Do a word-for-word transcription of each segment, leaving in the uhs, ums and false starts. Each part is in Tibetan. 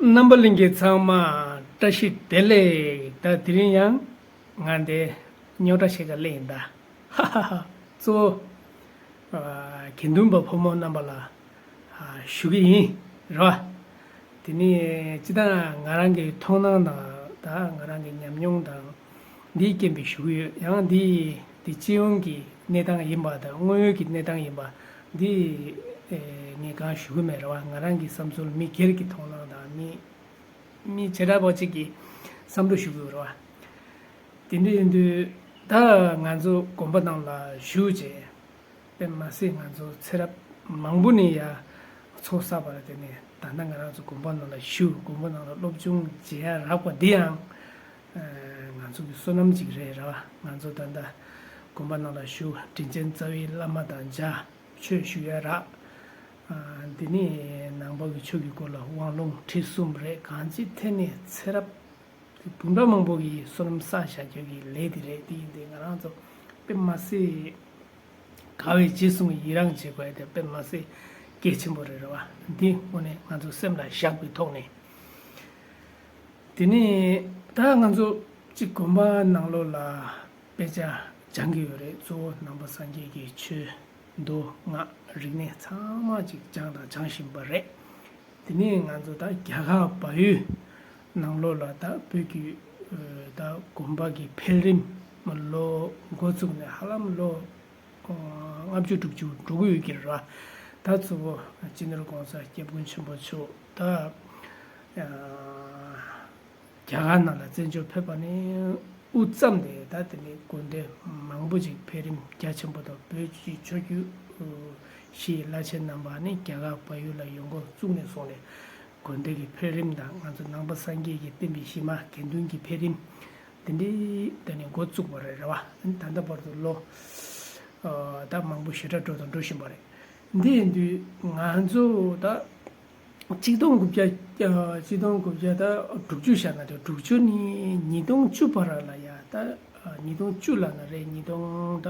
རྣམ་པ་ལྷན་རྒྱས་ཚང་མ་བཀྲ་ཤིས་བདེ་ལེགས། ད་དེ་རིང་ཡང་ང་འདི་རྙོག་དྲ་ཞིག་ག་སླེབས་ཡིན་ད། ཧ་ཧ་ཧ། གཙོ་བོ་ཨ་དགེ་འདུན་པ་ཕོ་མོ་རྣམ་པ་ལ་ཨ་ཞུ་གི་ཡིན་རོ། དེ་ནི་སྤྱི་བཏང་ང་རང་གི་མཐོང་སྣང་དང་ད་ང་རང་གི་ཉམས་མྱོང་དང་འདིའི་རྐྱེན་པས་ཞུ་གི་ཡོད། ཡང་འདི་འདི་སྤྱི་ཡོངས་ཀྱི་གནས་སྟངས་ཡིན་པ་དང་དངོས་ཡོད་ཀྱི་གནས་སྟངས་ཡིན་པ་འདི་ཨེ་ངས་གང་ཞུ་གི་མེད་རེད་བ། ང་རང་གི་བསམ་ཚུལ་མི་སྒེར་གྱི་མཐོང་སྣང་དང་མི་མི་བྱེ་བྲག་པ་གཅིག་གི་བསམ་བློ་ཞུ་གི་ཡོད་རེད་བ། དེ་འདྲ་ཡིན་དུས་ད་ང་ཚོ་དགོན་པ་ནང་ལ་བཞུགས་བྱས་དཔེ་མ་སྲིད་ང་ཚོ་ཚེ་རབས་མང་པོ་ནས་ཡ་ཚོགས་བསགས་པ་ལ་བརྟེན་ནས་ད་ལྟ་ང་རང་ཚོ་དགོན་པ་ནང་ལ་བཞུགས། དགོན་པ་ནང་ལ་སློབ་སྦྱོང་བྱེད་ཡ་རག་པ་འདི་ཡང་ཨ་ང་ཚོ་གི་བསོད་ནམས་ཅིག་རེད་རེད་བ། ང་ཚོ་ད་ལྟ་དགོན་པ་ནང་ལ་བཞུགས། དྲིན་ཅན་རྩ་བའི་བླ་མ་དང་མཇལ། ཆོས་ཞུ་ཡ་རག། ཨ་འདི་ནི་ནང་པ་གི་ཆོས་ཀྱི་སྐོར་ལ་དབང་ལུང་ཁྲིད་གསུམ་རེད། གང་ཅིའི་ཐད་ནས་ཚེ་རབས་བུམ་པ་མང་པོ་གི་བསོད་ནམས་བསགས་བཞག་རྒྱུ་གི་ལས་དེ་རེད། དེ་ཡིན་དུས་ང་རང་ཚོ་དཔེ་མ་སྲིད་དགའ་བའི་རྗེས་སུ་ཡི་རང་བྱེད་དགོས་ཡ་དེ་དཔེ་མ་སྲིད་གལ་ཆེན་པོ་རེད་རེད་བ། འདི་དངོས་གནས་ང་ཚོ་སེམས་ལ་བཞག་པའི་ཐོག་ནས། དེ་ནས་ད་ང་ཚོ་གཅིག་དགོན་པ་ནང་ལོགས་ལ་དཔེ་ཆ་སྦྱང་གི་ཡོད་རེད། གཙོ་བོ་ནང་པ་སངས་རྒྱས་ཀྱི་ཆོས་མདོ་སྔགས་རིག་གནས་ཚང་མ་གཅིག་སྦྱངས་དང་སྦྱང་བཞིན་པ་རེད། དེ་ནས་ང་ཚོ་ད་རྒྱ་གར་བལ་ཡུལ་ནང་ལོགས་ལ་ད་བོད་ཀྱི་ཨ་ད་དགོན་པ་གི་འཕེལ་རིམ་ལོ་འགོ་བཙུགས་ནས་ཧ་ལམ་ལོ་ལྔ་བཅུ་དྲུག་ཅུ་འགྲོ་གི་ཡོད་ཀྱི་རེད་བ། ད་གཙོ་བོ་སྤྱི་ནོར་༸གོང་ས་༸སྐྱབས་མགོན་ཆེན་པོ་མཆོག་ད་ཨ་རྒྱ་གར་ནང་ལ་བཙན་བྱོལ་ཕེབས་པ་ནས་དབུ་བརྩམས་ཏེ་ད་དེ་ནས་དགོན་སྡེ་མང་པོ་ཅིག་འཕེལ་རིམ་རྒྱ་ཆེན་པོ་དང་བོད་ཀྱི་ཆོས་བརྒྱུད་ཨུ་ཞེས་བླ་ཆེན་རྣམ་པ་ནི་རྒྱ་གར་བལ་ཡུལ་ལ་ཡོང་འགོ་བཙུགས་ནས་བཟུང་ནས་དགོན་སྡེ་གི་འཕེལ་རིམ་དང་ང་ཚོ་ནང་པ་སངས་རྒྱས་ཀྱི་བསྟན་པའི་གཞི་མ་དགེ་འདུན་གྱི་འཕེལ་རིམ་དེ་འདྲའི་ད་ནི་འགོ་བཙུགས་པ་རེད་རེད་བ། ད་ལྟ་བར་དུ་ལོ་ཨ་ད་མང་པོ་ཞེ་དྲག་འགྲོ་དང་འགྲོ་བཞིན་པ་རེད། འདི་ཡིན་དུས་ང་ཚོ་ད་གཅིག་སྟོང་དགུ་བརྒྱ་ཨ་གཅིག་སྟོང་དགུ་བརྒྱ་ད་དྲུག་ཅུ་བཞག་ན་ད་དྲུག་ཅུ་ནས་ཉིས་སྟོང་བཅུ་བར་ལ་ཡ་ད་ཨ་ཉིས་སྟོང་བཅུ་ལབ་ན་རེད། ཉིས་སྟོང་ད་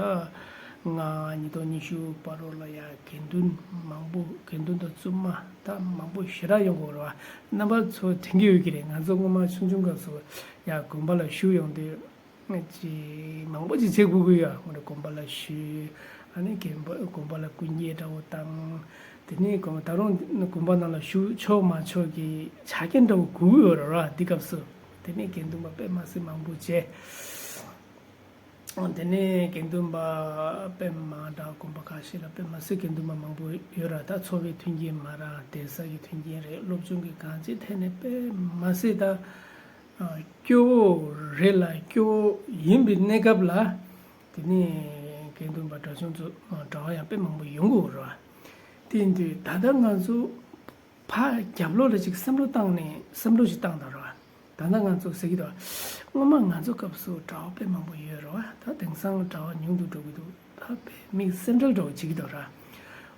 ལྔ་ཉིས་སྟོང་ཉི་ཤུ་བར་རོ་ལ་ཡ་དགེ་འདུན་མང་པོ་དགེ་འདུན་དང་བཙུན་མ་ད་མང་པོ་ཞེ་དྲག་ཡོང་གི་ཡོད་རེད་བ། རྣམ་པ་ཚོ་དྲན་གྱི་ཡོད་ཀྱི་རེད། ང་ཚོ་སྔོན་མ་ཆུང་ཆུང་སྐབས་སུ་ཡ་དགོན་པ་ལ་བཞུགས་ཡོང་དུས། ཅི་མང་པོ་ཅིག་བྱེད་དགོས་ཀྱི་ཡོད། དགོན་པ་ལ་བཞུགས། ཨ་ནི་དགོན་པ་དགོན་པ་ལ་སྐུ་འགྱེད་འདྲ་བོ་བཏང་། དེ་ནས་དགོན་ད་རུང་དགོན་པ་ནང་ལ་བཞུགས་ཆོག་མ་ཆོག་གི་ཆ་རྐྱེན་འདྲ་བོ་དགོས་ཀྱི་ཡོད་རེད་ར་འདི་སྐབས་སུ། དེ་ནས་དགེ་འདུན་པ་དཔེ་མ་སྲིད་མང་པོ་བྱས། དེ་ནས་དགེ་འདུན་པ་དཔེ་མང་དྲགས་དགོན་པ་ཁག་ཞིག་ལ་དཔེ་མ་སྲིད་དགེ་འདུན་པ་མང་པོ་ཡོད་ར། ད་འཚོ་བའི་མཐུན་རྐྱེན་མ་རག་བསྡད་ས་ཀྱི་མཐུན་རྐྱེན་རེད། སློབ་སྦྱོང་གི་གང་ཅིའི་ཐད་ནས་དཔེ་མ་སྲིད་ད། སྐྱོ་བོ་རེད་ལ་སྐྱོ་བོ་ཡིན་པའི་གནས་སྐབས་ལ་དེ་ནས་དགེ་འདུན་པ་དགྲ་བཅོམ་ཚོ་གྲྭ་པ་ཡང་དཔེ་མང་པོ་ཡོང་གི་ཡོད་རེད་བ། དེ་ཡིན་དུས་ད་ལྟ་ང་ཚོ་ཕར་རྒྱབ་ལོགས་ལ་ཅིག་བསམ་བློ་བཏང་ནས་བསམ་བློ་ཞིག་བཏང་དང་རེད་བ། ད་ལྟ་ང་ཚོ་ཟེར་གྱི་འདུག་སྔོན་མ་ང་ཚོ་སྐབས་སུ་གྲྭ་པ་དཔེ་མང་པོ་ཡོད་རེད་བ། ད་དེང་སང་གྲྭ་པ་ཉུང་དུ་འགྲོ་གི་འདུག་ད་དཔེ་མི་སེམས་ཁྲལ་འདྲ་བོ་བྱེད་ཀྱི་འདུག་ར།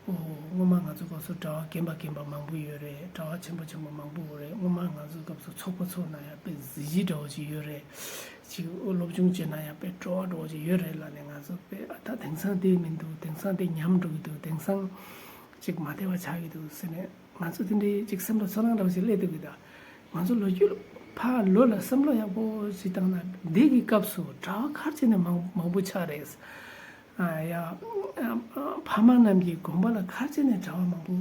ཨོ། སྔོན་མ་ང་ཚོ་སྐབས་སུ་གྲྭ་པ་རྒན་པ་རྒན་པ་མང་པོ་ཡོད་རེད། གྲྭ་པ་ཆེན་པོ་ཆེན་པོ་མང་པོ་ཡོད་རེད། སྔོན་མ་ང་ཚོ་སྐབས་སུ་ཚོགས་པ་ཚོགས་ན་ཡང་དཔེ་གཟི་བརྗིད་འདྲ་བོ་ཅིག་ཡོད་རེད། ཅིག་ཨོ་སློབ་སྦྱོང་བྱས་ན་ཡང་དཔེ་སྤྲོ་བ་འདྲ་བོ་ཅིག་ཡོད་རེད་ལབ་ནས་ང་ཚོ་དཔེ་ཨ་ད་དེང་སང་དེ་མི་འདུག་དེང་སང་དེ་ཉམས་འགྲོ་གི་འདུག་དེང་སང་ཅིག་མ་བདེ་བ་ཆགས་ཀྱི་འདུག་ཟེར་ནས་ང་ཚོ་དེ་འདྲའི་ཅིག་སེམས་ལ་ཚོར་སྣང་འདྲ་བོ་ཅིག་སླེབས་འདུག་གི་ད། ང་ཚོ་ལོ་རྒྱུས་ཕར་ལོགས་ལ་བསམ་བློ་ཡག་པོ་ཅིག་བཏང་ན་འདི་གི་སྐབས་སུ་གྲྭ་པ་ག་རེ་བྱས་ནས་མང་མང་པོ་ཆགས་རེད། ཨ་ཡ། ཨ་ཕ་མ་རྣམས་ཀྱི་དགོན་པ་ལ་ག་རེ་བྱས་ནས་གྲྭ་པ་མང་པོ་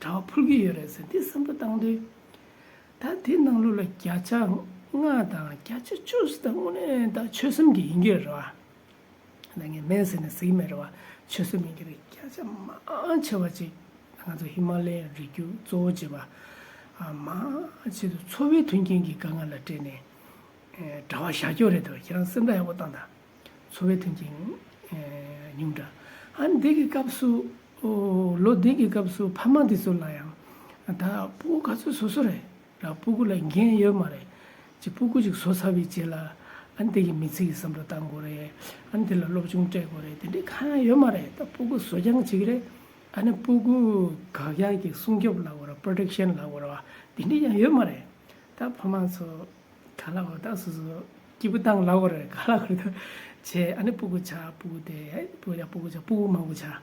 གྲྭ་པ་ཕུལ་གྱི་ཡོད་རེད་ཟེར་འདི་བསམ་བློ་བཏང་དུས། ད་དེ་ནང་ལོགས་ལ་བརྒྱ་ཆ་ལྔ་དང་བརྒྱ་ཆ་བཅུ་ཟེར་ད་དངོས་གནས་ད་ཆོལ་གསུམ་གྱི་ཡིན་གྱི་རེད་བ། ད་ངས་མིན་ཟེར་ནས་ཟེར་གྱི་མེད་རེད་བ། ཆོལ་གསུམ་ཡིན་གྱི་རེད། བརྒྱ་ཆ་མང་ཆེ་བ་ཅིག་ང་ཚོ་ཧི་མ་ལ་ཡའི་རི་རྒྱུད་གཙོ་བོ་བྱས་པ། ཨ་མང་ཆེ་དུ་འཚོ་བའི་མཐུན་རྐྱེན་གྱི་དཀའ་ངལ་ལ་སྤྲད་ནས་ཨེ་གྲྭ་པ་བཞག་རྒྱུ་རེད་དོ། ཁྱེད་རང་སེམས་ཐག་ཡག་པོ་བཏང་དང་། འཚོ་བའི་མཐུན་རྐྱེན་ཨེ་ཉུང་དྲགས། ཨ་འདི་གི་སྐབས་སུ་ཨོ་ལོ་འདི་གི་སྐབས་སུ་ཕ་མ་འདི་ཚོ་ལ་ཡང་ད་སྤུ་གུ་ག་ཚོད་བཟོ་བཟོ་རེད། ར་སྤུ་གུ་ལ་འགན་ཡོད་མ་རེད། ཅིག་སྤུ་གུ་ཅིག་བཟོ་ཚར་བའི་རྗེས་ལ་ཨ་ནི་དེ་གི་མི་ཚེ་གི་བསམ་བློ་བཏང་དགོས་རེད། ཨ་ནི་དེ་ལ་སློབ་སྦྱོང་སྤྲད་དགོས་རེད། དེ་འདྲའི་གང་ཡང་ཡོད་མ་རེད། ད་སྤུ་གུ་བཟོ་རྐྱང་བྱེད་ཀྱི་རེད། ཨ་ནི་སྤུ་གུ་དགག་ཡག་གི་སྲུང་སྐྱོབ་ལབ་དགོས་རེད། པྲོ་ཊེག་ཤན་ལབ་དགོས་རེད་བ། དེ་འདྲའི་ཡང་ཡོད་མ་རེད། ད་ཕ་མ་ཚོ་ག་ལ་བ་ད་སོ་སོ་སྐྱིད་པོ་བཏང་ལབ་དགོས་རེད། ག་ལ་དགོས་རེད་ད་བྱས་ཨ་ནི་སྤུ་གུ་ཆགས། སྤུ་གུ་དེ་སྤུ་གུ་ཆགས། སྤུ་གུ་ཆགས། སྤུ་གུ་མང་པོ་ཆགས།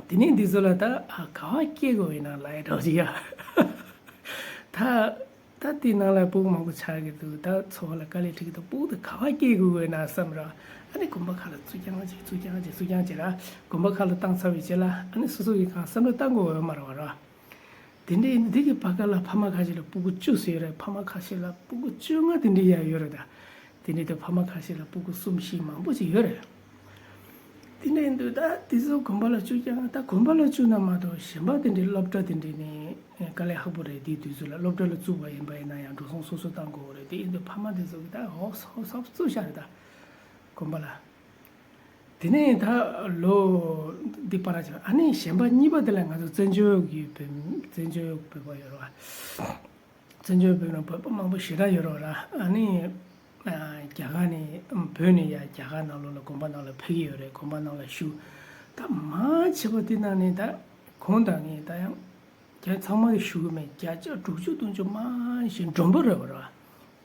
དེ་ནས་འདི་ཚོ་ལ་ད་ཨ་ག་བ་སྐྱེ་དགོས་ཡིན་ན་ལབ་ཡ་འདྲ་བོ་ཅིག་ཡ། ད་ད་དེའི་ནང་ལ་སྤུ་གུ་མང་པོ་ཆགས་ཀྱི་འདུག་ད་འཚོ་བ་ལ་དཀའ་ལས་འཕྲད་ཀྱི་འདུག་སྤུ་གུ་དེ་ག་པར་སྐྱེལ་དགོས་ཀྱི་ཡོད་ན་བསམ་ར། ཨ་ནི་དགོན་པ་ཁག་ལ་ཚུར་རྐྱང་ཅིག་ཚུར་རྐྱང་ཅིག་ཚུར་རྐྱང་ཅིག་ར། དགོན་པ་ཁག་ལ་བཏང་ཚར་བའི་རྗེས་ལ་ཨ་ནི་སོ་སོ་གི་གང་བསམ་བློ་བཏང་དགོས་ཡོད་མ་རེད་བ་ར། དེ་འདྲའི་འདི་གི་བར་སྐབས་ལ་ཕ་མ་ཁ་ཤས་ལ་སྤུ་གུ་བཅུ་ཙམ་ཡོད་རེད། ཕ་མ་ཁ་ཤས་ལ་སྤུ་གུ་བཅོ་ལྔ་དེ་འདྲའི་ཡང་ཡོད་རེད་ད། དེ་འདྲའི་དེ་ཕ་མ་ཁ་ཤས་ལ་སྤུ་གུ་གསུམ་བཞི་མང་པོ་ཞིག་ཡོད་རེད། དེ་འདྲ་ཡིན་དུས་ད་དེ་ཚོ་དགོན་པ་ལ་བཅུག་ཀྱང་ད་དགོན་པ་ལ་བཅུག་ན་མ་གཏོགས་གཞན་པ་དེ་འདྲའི་སློབ་གྲྭ་དེ་འདྲའི་ནི་དཀའ་ལས་ཁག་པོ་རེད། དེའི་དུས་ཚོད་ལ་སློབ་གྲྭ་ལ་བཅུག་པ་ཡིན་པ་ཡིན་ན་ཡང་འགྲོ་སོང་སོ་སོ་བཏང་དགོས་རེད། དེ་ཡིན་དུས་ཕ་མ་དེ་ཚོ་གི་ད་ཧོབ་ཧོབ་ཧོབ་བཅུག་བཞག་རེད་ད་དགོན་པ་ལ། དེ་ནས་ད་ལོ་འདི་པར་ཆགས། ཨ་ནི་གཞན་པ་གཉིས་པ་དེ་ལ་ང་ཚོ་བཙན་བྱོལ་གྱི་བོད་བཙན་བྱོལ་བོད་པ་ཡོད་རེད་བ། བཙན་བྱོལ་བོད་ནང་བོད་པ་མང་པོ་ཞེ་དྲག་ཡོད་རེད་བ་ར། ཨ་ནི་ཨ་རྒྱ་གར་ནས་བོད་ནས་ཡར་རྒྱ་གར་ནང་ལོགས་ལ་དགོན་པ་ནང་ལ་ཕེབས་ཀྱི་ཡོད་རེད། དགོན་པ་ནང་ལ་བཞུགས། ད་མང་ཆེ་བ་དེ་ནང་ནས་ད་ཁོང་དང་ངས་ད་ཡང་རྒྱ་ཚང་མ་གི་བཞུགས་གི་མེད། བརྒྱ་ཆ་དྲུག་ཅུ་བདུན་ཅུ་མང་ཞིག་མགྲོན་པོ་རེད་བ་ར།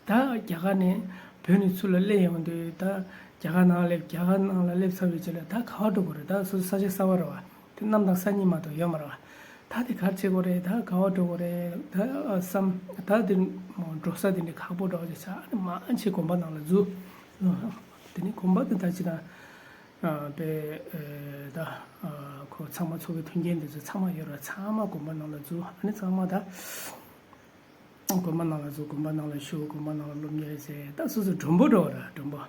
ད་རྒྱ་གར་ནས་བོད་ནས་ཚུར་ལ་སླེབས་ཡོང་དུས་ད་རྒྱ་གར་ནང་སླེབས། རྒྱ་གར་ནང་ལ་སླེབས་ཚར་བའི་རྗེས་ལ་ད་ག་པར་འགྲོ་དགོས་རེད། ད་སོ་སོ་ས་ཆ་གསར་པ་རེད་བ། དེ་གནམ་དང་ས་གཉིས་མ་གཏོགས་ཡོད་མ་རེད་བ། ད་དེ་ག་རེ་བྱེད་དགོས་རེད། ད་ག་པར་འགྲོ་དགོས་རེད། ད་བསམ། ད་དེ་འགྲོ་ས་དེ་འདྲ་ཁག་པོ་འདྲ་བ་ཅིག་ཆགས། ཨ་ནི་མང་ཆེ་དགོན་པ་ནང་ལ་འཛུལ། དེ་ནས་དགོན་པ་དེ་ད་ཅི་ད་པའི་ད་ཁོ་ཚང་མ་འཚོ་བའི་མཐུན་རྐྱེན་དེ་ཚོ་ཚང་མ་ཡོད་རེད། ཚང་མ་དགོན་པ་ནང་ལ་འཛུལ། ཨ་ནི་ཚང་མ་ད། དགོན་པ་ནང་ལ་འཛུལ། དགོན་པ་ནང་ལ་བཞུགས། དགོན་པ་ནང་ལ་སློབ་གཉེར་བྱས། ད་སོ་སོ་མགྲོན་པོ་འགྲོ་བ་ར། མགྲོན་པོ།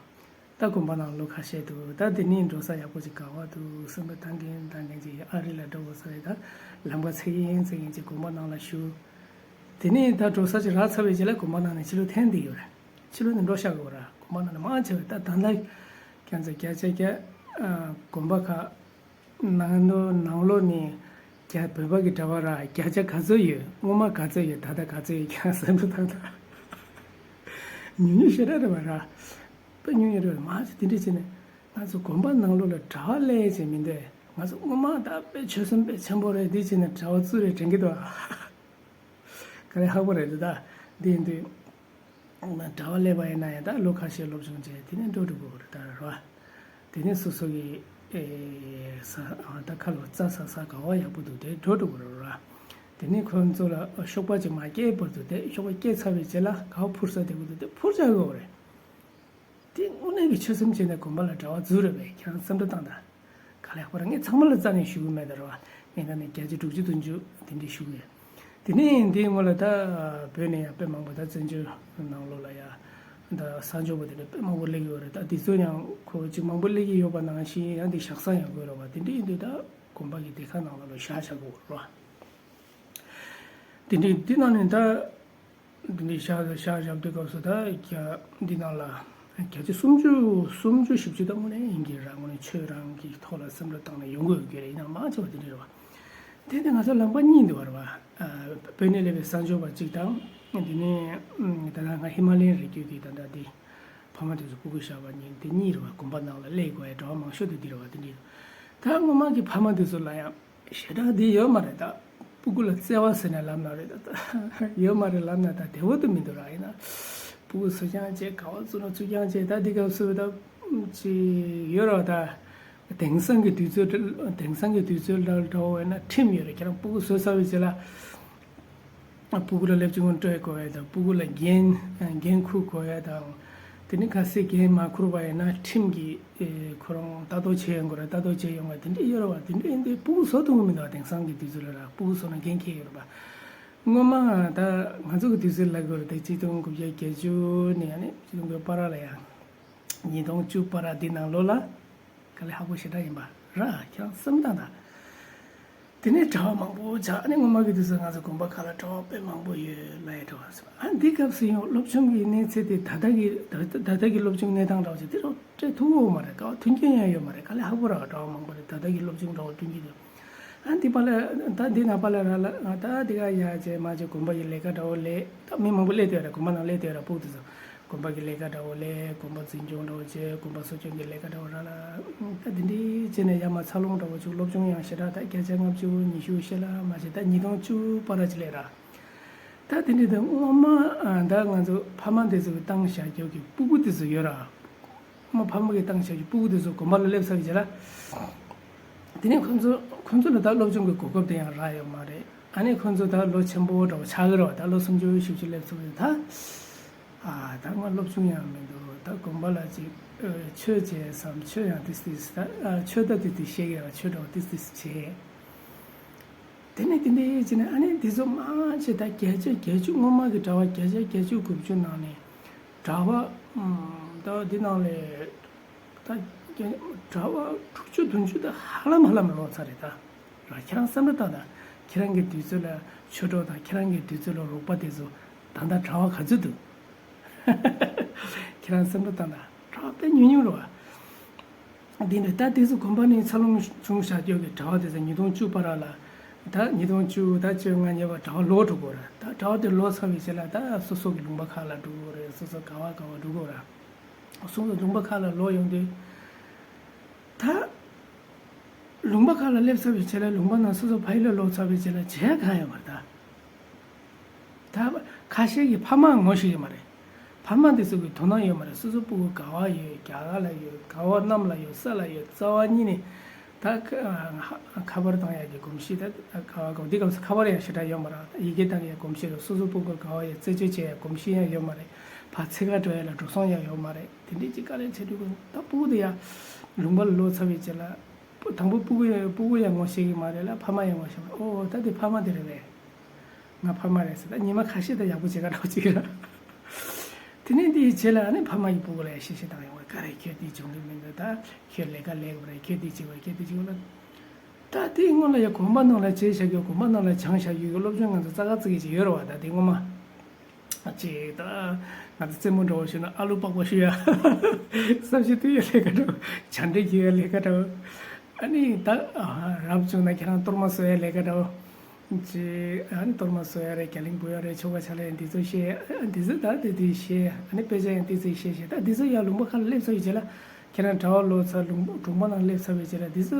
ད་དགོན་པ་ནང་ལོ་ཁ་ཤས་འདུག་ད་དེ་ནས་འགྲོ་ས་ཡག་པོ་ཅིག་ག་པར་འདུག་བསམ་བློ་བཏང་གིན་བཏང་གིན་ཅིག་ཨ་རི་ལ་འགྲོ་དགོས་ས་རེད། ད་ལམ་ཁ་འཚོལ་གིན་འཚོལ་གིན་ཅིག་དགོན་པ་ནང་ལ་བཞུགས། དེ་ནས་ད་འགྲོ་ས་ཅིག་རག་ཚར་བའི་རྗེས་ལ་དགོན་པ་ནང་ནས་ཕྱི་ལོགས་འཐེན་བསྡད་ཡོད་རེད། ཕྱི་ལོགས་ནས་འགྲོ་བཞག་གི་ཡོད་རེད། དགོན་པ་ནང་ནས་མང་ཆེ་བ་ད་ད་ལྟ་ཁྱེད་ཚོ་བརྒྱ་ཆ་བརྒྱ་དགོན་པ་ཁག་ནང་ལོ་ནང་ལོ་ནས་རྒྱ་བོད་པ་གི་གྲྭ་པ་ར་བརྒྱ་ཆ་ག་ཚོད་ཡོད། སྔོན་མ་ག་ཚོད་ཡོད། ད་ལྟ་ག་ཚོད་ཡོད་ཀྱང་བསམ་བློ་བཏང་དང་། ཉུང་ཉུང་ཞེ་དྲག་རེད་བ་ར། དཔེ་ཉུང་ཉུང་རེད་བ། མ་གཞི་དེ་འདྲ་བྱས་ནས་ང་ཚོ་དགོན་པ་ནང་ལོགས་ལ་གྲྭ་པ་སླེབས་བྱས་མི་འདུག་ང་ཚོ་སྔོན་མ་ད་དཔེ་ཆོལ་གསུམ་དཔེ་ཆེན་པོ་རེད། དེ་བྱས་ནས་གྲྭ་པ་བཙུགས་རེད་དྲན་གྱི་འདུག་ཨ། དཀའ་ལས་ཁག་པོ་རེད་འདུག་ད་འདི་ཡིན་དུས། གྲྭ་པ་སླེབས་པ་ཡིན་ན་ཡང་ད་ལོ་ཁ་ཤས་སློབ་སྦྱོང་བྱས། དེ་ནས་འགྲོ་འགྲོ་དགོས་རེད་ད་ར། དེ་ནས་སོ་སོ་གི་ཨེ་ས་ཨ་ད་ཁ་ལོ་རྩྭ་ཟ་ས་ག་པར་ཡག་པོ་འདུག་དེ་འགྲོ་འགྲོ་དགོས་རེད་ར། དེ་ནས་ཁོ་ཚོ་ལ་གཤོག་པ་ཅིག་མ་སྐྱེས་བར་དུ་དེ་གཤོག་པ་སྐྱེས་ཚར་བའི་རྗེས་ལ་ག་པར་འཕུར་ས་དེ་གུ་འདུག་དེ་འཕུར་བྱ་དགོས་རེད། དེ་དངོས་གནས་ཀྱི་ཆོལ་གསུམ་བྱས་ནས་དགོན་པ་ལ་གྲྭ་པ་འཛུལ་རེད་པས། ཁྱེད་རང་བསམ་བློ་བཏང་དང་། ག་ལེ་ཁོ་རང་ངས་ཚང་མ་ལ་རྩ་ནས་ཞུ་གི་མེད་ད་ར། ངས་ད་ནི་བརྒྱ་ཆ་དྲུག་ཅུ་བདུན་ཅུ་དེ་འདྲས་ཞུ་གི་ཡོད། དེ་ནས་འདིའི་སྔོན་ལ་ད་བོད་ནས་ཡང་དཔེ་མང་པོ་ད་བཙན་བྱོལ་ནང་ལོགས་ལ་ཡང་ད་གསར་འབྱོར་པ་དེ་འདྲ་དཔེ་མང་པོ་སླེབས་ཡོད་རེད། ད་འདི་ཚོ་ཡང་ཁོ་ཅིག་མང་པོ་སླེབས་ཀྱི་ཡོད་པ་ནང་བཞིན་ཡང་འདི་བཞག་ས་ཡང་དགོས་རེད་བ། དེ་འདྲས་ཡིན་དུས་ད་དགོན་པ་གི་སྡེ་ཁག་ནང་ལོགས་ལ་བཞག་བཞག་དགོས་རེད་བ། དེ་འདྲའི་འདི་ནང་ནས་ད་འདི་འདྲའི་ཤག་ཤག་བཞག་དུས་སྐབས་སུ་ད་རྒྱ་འདི་ནང་ལ་བརྒྱ་ཆ་སུམ་ཅུ་སུམ་ཅུ་བཞི་བཅུ་ད་དངོས་གནས་ཡིན་གྱི་ར། དངོས་གནས་ཆོས་རང་གི་ཐོག་ལ་སེམས་ཁྲལ་བཏང་ནས་ཡོང་དགོས་ཀྱི་རེད། ཡིན་ནའང་མང་ཆེ་བ་དེ་འདྲ་རེད་བ། དེ་ནས་ང་ཚོ་ལམ་ཁ་གཉིས་འདུག་བ་རེད་བ། བོད་ནས་སླེབས་པའི་གསར་འབྱོར་པ་གཅིག་དང་། དེ་ནས་ད་ལྟ་ང་ཧི་མ་ལ་ཡའི་རི་རྒྱུད་ཀྱི་ད་ལྟ་འདི་ཕ་མ་དེ་ཚོ་སྤུ་གུ་བཞག་པ་གཉིས་དེ་གཉིས་རེད་བ། དགོན་པ་ནང་ལ་སླེབས་དགོས་ཡ་གྲྭ་པ་མང་ཤོས་དེ་འདི་རེད་བ། དེ་འདྲ་ཡིན། ད་སྔོན་མ་གི་ཕ་མ་དེ་ཚོ་ལ་ཡང་ཞེ་དྲག་འདི་ཡོད་མ་རེད། ད་སྤུ་གུ་ལ་བརྩེ་བ་ཟེར་ནས་ལབ་ན་རེད། ད་ཡོད་མ་རེད་ལབ་ན་ད་བདེ་བོ་དུ་མི་འདུག་ར། ཡིན་ན་སྤུ་གུ་ཚུར་རྐྱང་བྱས་ག་པར་བཙུགས་ན་ཚུར་རྐྱང་བྱས། ད་འདི་སྐབས་སུ་ད་ཅི་ཡོད་ར། ད་དེང་སང་གི་དུས་ཚོད་དེང་སང་གི་དུས་ཚོད་ལ་འདྲ་བོ་ཡིན་ན་ཁྲིམས་ཡོད་རེད། ཁྱེད་རང་སྤུ་གུ་བཟོས་ཚར་བའི་རྗེས་ལ། སྤུ་གུ་ལ་སློབ་སྦྱོང་སྤྲོད་དགོས་ཡ་དང་། སྤུ་གུ་ལ་འགན་འགན་འཁུར་དགོས་ཡ་དང་། དེ་ནི་གལ་སྲིད་འགན་མ་འཁུར་བ་ཡིན་ན་ཁྲིམས་ཀྱིས་ཨེ་ཁོ་རང་ལྟ་རྟོག་བྱེད་ཡོང་གི་རེད། ལྟ་རྟོག་བྱེད་ཡོང་བ་དེ་འདྲ་ཡོད་རེད་བ། དེ་འདྲ་ཡིན་དུས་སྤུ་གུ་བཟོ་ཐུབ་ཀྱི་མི་འདུག་དེང་སང་གི་དུས་ཚོད་ལ་ར་སྤུ་གུ་བཟོ་ན་འགན་འཁྱེར་ཡོད་རེད་པ། སྔོན་མ་ད་ང་ཚོ་གི་དུས་ཚོད་ལབ་དགོས་རེད་དེ། ཆིག་སྟོང་དགུ་བརྒྱ་བརྒྱད་ཅུ་ནས་ཡང་ནི་ཆིག་སྟོང་དགུ་བརྒྱ་བར་ལ་ཡང་ཉིས་སྟོང་བཅུ་བར་འདི་ནང་ལོགས་ལ། དཀའ་ལས་ཁག་པོ་ཞེ་དྲག་ཡིན་པ་ར། ཁྱེད་རང་བསམ་བཏང་དང་། དེ་ནས་གྲྭ་པ་མང་པོ་ཆགས། ཨ་ནི་སྔོན་མ་གི་དུས་སུ་ང་ཚོ་དགོན་པ་ཁག་ལ་གྲྭ་པ་དཔེ་མང་པོ་ཡོད་ལབ་ཡ་འདྲ་བ་ཟེར་བ། ཨ་འདི་སྐབས་སུ་ཡང་སློབ་སྦྱོང་གི་གནས་ཚད་དེ་ད་ལྟ་གི་ད་ལྟ་ད་ལྟ་གི་སློབ་སྦྱོང་གནས་སྟངས་འདྲ་བ་ཞིག་དེ་རུ་སྤྲད་ཐུབ་ཡོད་མ་རེད། ག་བ་མཐུན་རྐྱེན་ཡང་ཡོད་མ་རེད། དཀའ་ལས་ཁག་པོ་ར། གྲྭ་པ་མང་པོ་རེད། ད་ལྟ་གི་སློབ་སྦྱོང་འདྲ་བ་བསྐྲུན་གྱི་འདུག་ཨ་འདི་པ་ལ་ད་འདི་ན་པ་ལ་ར་ལ་ང་ད་འདི་ག་ཡ་བྱས་མ་བྱས་དགོན་པ་ཡི་ལས་ཀ་འདྲ་བོ་ལས། ད་མི་མང་པོ་སླེབས་བསྡད་ར། དགོན་པ་ནང་སླེབས་བསྡད་ར། སྤུ་གུ་དེ་ཚོ་དགོན་པ་གི་ལས་ཀ་འདྲ་བོ་ལས། དགོན་པ་འཛིན་སྐྱོང་འདྲ་བོ་བྱས། དགོན་པ་གསོ་སྐྱོང་གི་ལས་ཀ་འདྲ་བོ་ར་ལ། ད་འདི་འདྲའི་བྱས་ནས་ཡ་མ་འཚར་ལོངས་འདྲ་བོ་བྱུང་། སློབ་སྦྱོང་ཡང་ཞེ་དྲག་ད་བརྒྱ་ཆ་ལྔ་བཅུ་ཉི་ཤུ་ཞེ་ལ་མ་བྱས། ད་ཉིས་སྟོང་བཅུ་བར་ཅིག་སླེབས་ར། ད་དེ་འདྲའི་ད་སྔོན་མ་ད་ང་ཚོ་ཕ་མ་དེ་ཚོ་གི་བཏང་བཞག་རྒྱུ་གི་སྤུ་གུ་དེ་ཚོ་ཡོད་ར། སྔོན་མ་ཕ་མ་གི་བཏང་བཞག་རྒྱུ་སྤུ་གུ་དེ་ཚོ་དགོན་པ་ལ་སླེབས་ཚར་བའི་རྗེས་ལ། དེ་ནས་ཁོ་ཚོ་ཁོ་ཚོ་ལ་ད་སློབ་སྦྱོང་གི་གོ་སྐབས་དེ་ཡང་རག་ཡོད་མ་རེད། ཨ་ནི་ཁོང་ཚོ་ད་ལོ་ཆེན་པོ་འདྲ་བོ་ཆགས་ཀྱི་རེད་བ། ད་ལོ་སུམ་ཅུ་བཞི་བཅུ་སླེབས་སོང་ད། ཨ་ད་ང་སློབ་ཆུང་ཡང་མི་འདུག་ད་དགོན་པ་ལ་ཅིག་ཨ་ཆོས་བྱས་སམ། ཆོས་ཡང་ཏིས་ཏིས་ད་ཨ་ཆོས་ད་ཏིས་ཏིས་བཤད་ཀྱི་རེད་བ། ཆོས་འདྲ་བོ་ཏིས་ཏིས་བྱས། དེ་ནས་དེ་འདྲའི་བྱས་ནས་ཨ་ནི་དེ་ཚོ་མང་ཆེ་ད་བརྒྱ་ཆ་བརྒྱད་ཅུ་སྔོན་མ་གི་གྲྭ་པ་བརྒྱ་ཆ་བརྒྱད་ཅུ་དགུ་བཅུ་ནང་ནས་གྲྭ་པ་ཨམ་ད་འདི་ནང་ལས་ད་རྒྱ་གྲྭ་པ་དྲུག་ཅུ་བདུན་ཅུ་ད་ཧ་ལམ་ཧ་ལམ་ལོག་ཚར་རེད་ད། ར་ཁྱེད་རང་བསམ་བློ་བཏང་དང་། ཁྱེད་རང་གི་དུས་ཚོད་ལ་ཆོས་གྲོགས་དང་ཁྱེད་རང་གི་དུས་ཚོད་ལ་རོགས་པ་དེ་ཚོ་ད་ལྟ་གྲྭ་པ་ག་ཚོད་འདུག་ཁྱེད་རང་བསམ་བློ་བཏང་དང་། གྲྭ་པ་དཔེ་ཉུང་ཉུང་རེད་བ། འདི་འདྲ་ད་དེ་ཚོ་དགོན་པ་ནས་འཚར་ལོངས་བྱུང་བཞག་རྒྱུ་གི་གྲྭ་པ་དེ་ཚོ་ཉིས་སྟོང་བཅུ་བར་ལ། ད་ཉིས་སྟོང་བཅུ་ད་བཅོ་ལྔ་ཉེ་བར་གྲྭ་པ་ལོག་འགྲོ་གི་རེད། ད་གྲྭ་པ་དེ་ལོག་ཚར་བའི་རྗེས་ལ་ད་སོ་སོ་གི་ལུང་པ་ཁག་ལ་འགྲོ་གི་རེད། སོ་སོ་ག་བ་ག་བ་འགྲོ་གི་རེད། སོ་སོ་ལུང་པ་ཁག་ལ་ལོག་ཡོང་དུས། ད་ལུང་པ་ཁག་ལ་སླེབས་ཚར་བའི་རྗེས་ལ་ལུང་པ་ནང་སོ་སོ་ཕ་ཡུལ་ལ་ལོག་ཚར་བའི་རྗེས་ལ་བྱེད་ཡ་གང་ཡོད་མ་རེད་ད། ད་ཁ་ཤས་ཀྱིས་ཕ་མ་ངོ་ཤེས་ཀྱི་མ་རེད། ཕ་མ་དེ་ཚོ་གི་དོ་སྣང་ཡོད་མ་རེད། སོ་སོ་སྤུ་གུ་ག་བ་ཡོད། རྒྱ་གར་ལ་ཡོད། ག་བ་གནམ་ལ་ཡོད། ས་ལ་ཡོད། རྩ་བ་ཉིད་ནས་ད་ཁ་ཁ་པར་བཏང་ཡག་གི་གོམས་གཤིས། ད་ག་བ་ག་བ་འདི་སྐབས་སུ་ཁ་པར་ཡང་ཞེ་དྲག་ཡོད་མ་རེད། ཡི་གེ་བཏང་ཡག་གོམས་གཤིས་རེད། སོ་སོ་སྤུ་གུ་ག་བ་ཡོད། རྩད་གཅོད་བྱེད་ཡག་གོམས་གཤིས་ཡང་ཡོད་མ་རེད། ཕར་འཚོལ་ག་འགྲོ་ཡག་ལ་འགྲོ་སོང་ཡང་ཡོད་མ་རེད། དེ་འདྲའི་ཅིག་དཀའ་ལས་ཆེ་དུས་ཀུན་ད་སྤུ་གུ་དེ་ཡང་ལུང་པ་ལ་ལོག་ཚར་བའི་རྗེས་ལ། དང་པོ་སྤུ་གུ་ཡང་སྤུ་གུ་ཡང་ངོ་ཤེས་ཀྱི་མ་རེད་ལ། ཕ་མ་ཡང་ངོ་ཤེས་མ་རེད། ཨོ་ད་དེ་ཕ་མ་དེ་རེད་པས། ང་ཕ་མ་རེད་ཟེར། ད་ཉི་མ་ཁ་ཤས་ད་ཡག་པོ་བྱེད་ག་འགྲོ་གཅིག་ར། དེ་ནས་དེའི་རྗེས་ལ་ཨ་ནི་ཕ་མ་གིས་སྤུ་གུ་ལ་ཡང་གཤེ་གཤེ་བཏང་ཡོང་བ། ག་རེ་ཁྱོད་དེ་སྦྱོང་གི་མི་འདུག་ད་ཁྱོད་ལས་ཀ་ལས་དགོས་རེད། ཁྱོད་དེ་བྱེད་དགོས། ཁྱོད་དེ་བྱེད་དགོས་ལ། ད་དེའི་སྔོན་ལ་ཡང་དགོན་པ་ནང་ལ་བྱས་བཞག་རྒྱུ། དགོན་པ་ནང་ལ་སྦྱངས་བཞག་རྒྱུ་གི་སློབ་སྦྱོང་ང་ཚོ་རྩ་ག་རྩི་གི་ཅིག་ཡོད་རེད་བ། ད་དེ་སྔོན་མ། ཅིག་ད་ང་ཚོ་རྩེད་མོ་འདྲ་བོ་ཞུ་ན་ཨ་ལུ་པགས་པ་གཞུ་ཡ། སྲབ་ཞུ་གཏུབ་ཡ་ལས་ཀ་འདྲ་བོ། བྱ་འདྲེ་རྒྱུག་ཡ་ལས་ཀ་འདྲ་བོ། ཨ་ནི་ད་རབ་བྱུང་ན་ཁྱེད་རང་གཏོར་མ་བཟོ་ཡ་ལས་ཀ་འདྲ་བོ། ཅིག་ཨ་ནི་གཏོར་མ་བཟོ་ཡ་རེད། རྒྱ་གླིང་འབུད་ཡ་རེད། ཆོ་ག་ཕྱག་ལེན་འདི་ཚོ་ཤེས། འདི་ཚོ་ད་དེ་དེ་ཤེས། ཨ་ནི་དཔེ་ཆ་ཡང་ཏོག་ཙམ་ཤེས་ཤེས། ད་འདི་ཚོ་ཡང་ལུང་པ་ཁག་ལ་སླེབས་ཚར་བའི་རྗེས་ལ། ཁྱེད་རང་གྲྭ་པ་ལོག་ཚར། ལུང་དགོན་པ་ནང་སླེབས་ཚར་བའི་རྗེས་ལ་འདི་ཚོ་